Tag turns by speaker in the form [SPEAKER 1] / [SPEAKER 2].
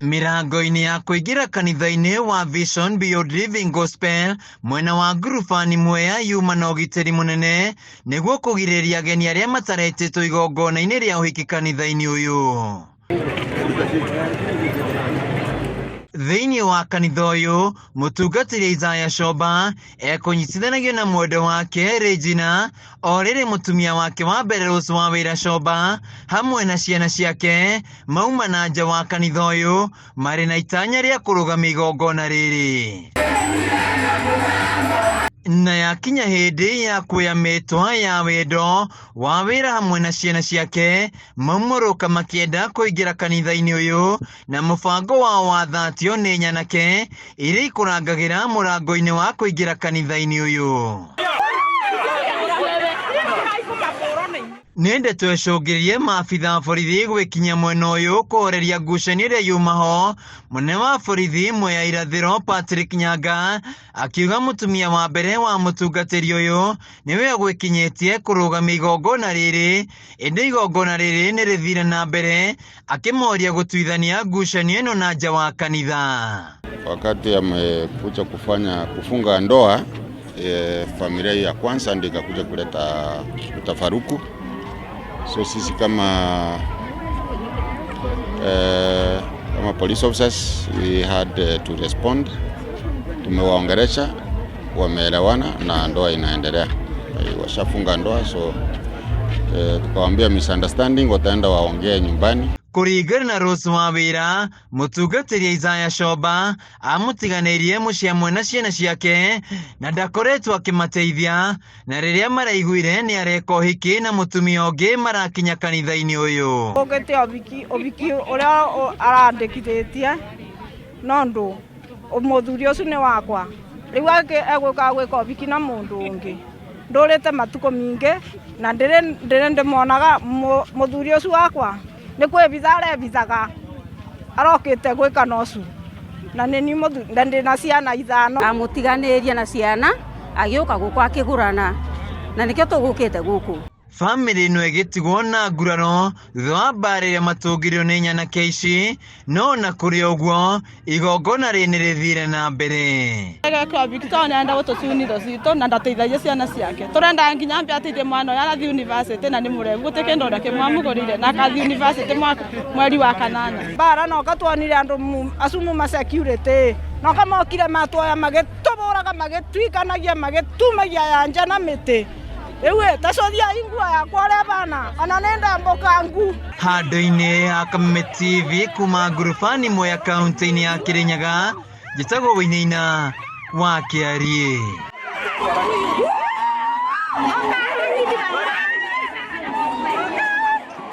[SPEAKER 1] Mĩrango-inĩ ya kũingĩra kanitha-inĩ wa Vision Beyond Living Gospel mwena wa Ngurubani Mwea yuma na ũgitĩri mũnene nĩguo kũgirĩrĩria ageni arĩa mataretĩtwo igongona-inĩ rĩa ũhiki kanitha-inĩ ũyũ. Thĩinĩ wa kanitha ũyũ, mũtungatĩri Isaiah Shomba ekũnyitithanagio na mwendwa wake Regina o rĩrĩ mũtumia wake wa mbere Rose Wawĩra Shomba hamwe na ciana ciake mauma na nja wa kanitha ũyũ marĩ na itanya rĩa kũrũgamia igongona rĩrĩ. Na yakinya hĩndĩ ya kuoya mĩtwa ya wendo wa wĩra hamwe na ciana ciake maumũrũka makĩenda kũingĩra kanitha-inĩ ũyũ na mũbango wao wathatio nĩ nyanake iria ikũrangagĩra mũrango-inĩ wa kũingĩra kanitha-inĩ ũyũ. Nĩ ndeto ĩcũngĩrĩrie maabitha a borithi gwĩkinyia mwena ũyũ kũhoreria ngucanio ĩrĩa yuma ho. Mũnene wa borithi Mwea Irathĩro Patrick Nyanga akiuga mũtumia wa mbere wa mũtungatĩri ũyũ nĩwe ũgwĩkinyĩtie kũrũgamia igongona rĩrĩ, ĩndĩ igongona rĩrĩ nĩ rĩthire na mbere akĩmoria gũtuithania ngucanio ĩno na nja wa kanitha.
[SPEAKER 2] Wakati amekuja kufanya kufunga ndoa familia ya kwanza ndio ikakuja kuleta utafaruku. So sisi kama police officers we had to respond. Tumewaongelesha, wameelewana na ndoa inaendelea. Washafunga ndoa, so tukawaambia misunderstanding, wataenda waongee nyumbani.
[SPEAKER 1] Kũringana na Rose Wawĩra, mũtungatĩri Isaiah Shomba amũtiganĩirie mũciĩ hamwe na ciana ciake na ndakoretwo akĩmateithia, na rĩrĩa maraiguire nĩ areka ũhiki na mũtumia ũngĩ marakinya kanitha-inĩ ũyũ.
[SPEAKER 3] Ũkĩte ũhiki, ũhiki ũrĩa arandĩkithĩtie nondũ mũthuri ũcio nĩ wakwa, rĩu egũka gwĩka ũhiki na mũndũ ũngĩ. Ndũrĩte matukũ mingĩ na ndĩrĩ ndĩmonaga mũthuri ũcio wakwa nĩ kwĩbitha arebithaga arokĩte gwĩka na ũcio na nĩ niĩ mũthuri na ndĩna ciana ithano.
[SPEAKER 4] Amũtiganĩrie na ciana agĩũka gũkũ akĩgũrana na nĩkĩo tũgũkĩte gũkũ.
[SPEAKER 1] Bamĩrĩ ĩno ĩgĩtigwo na nguraro thutha wa mbara ĩrĩa matũngĩrio nĩ nyanake ici, no na kũrĩ ũguo igongona rĩrĩ nĩ rĩthire na mbere.
[SPEAKER 3] Egeka ũhiki tondũ nĩarenda gũtũcunithio citũ na ndateithagia ciana ciake. Tũrenda nginya ambe ateithie mwana ũyũ arathiĩ university na nĩ mũremu gũtirĩ kĩndũ ona kĩmwe amũgũrĩire na akathiĩ university mweri wa kanana. Mbara noka tuonire andũ acu muma security noka mokire matuoya magĩtũbũraga magĩtuikanagia magĩtumagia ya nja na mĩtĩ. Rĩu ta cũthiai nguo yakwa ũrĩa bana ona nĩ ndambũkangu.
[SPEAKER 1] Handũ-inĩ ha Kameme TV kuma Ngurubani Mwea kaunti-inĩ ya Kirinyaga, njĩtagwo Wainaina wa Kĩariĩ.